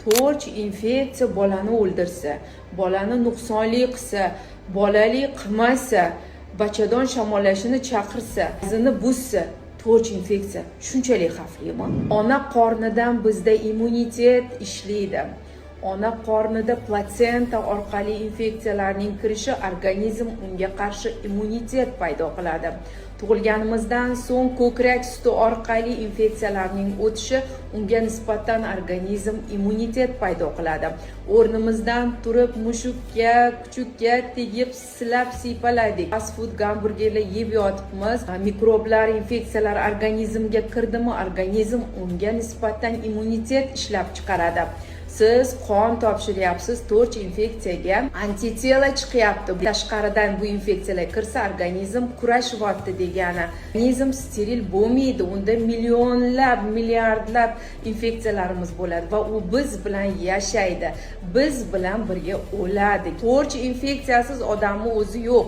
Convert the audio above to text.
TORCH infeksiya bolani o'ldirsa, bolani nuqsonli qilsa, bolali qilmasa, bachadon shamollashini chaqirsa, o'zini buzsa, TORCH infeksiya shunchalik xavflimi? Ona qornidan bizda immunitet ishlaydi. Ona qornida platsenta orqali infeksiyalarning kirishi, organizm unga qarshi immunitet paydo qiladi. Tug'ilganimizdan so'ng ko'krak suti orqali infeksiyalarning o'tishi, unga nisbatan organizm immunitet paydo qiladi. O'rnimizdan turib mushukka, kuchukka tegib, silab siypaladik, fast food, gamburgerlar yeb yotibmiz, mikroblar, infeksiyalar organizmga kirdimi, organizm unga nisbatan immunitet ishlab chiqaradi. Siz qon topshiryapsiz, TORCH infeksiyaga антитела chiqyapti. Tashqaridan bu infeksiyalar kirsa, organizm kurashyapti degani. Organizm steril bo'lmaydi, unda millionlab, milliardlab infeksiyalarimiz bo'ladi va u biz bilan yashaydi, biz bilan birga o'ladi. TORCH infeksiyasiz odamni o'zi yo'q.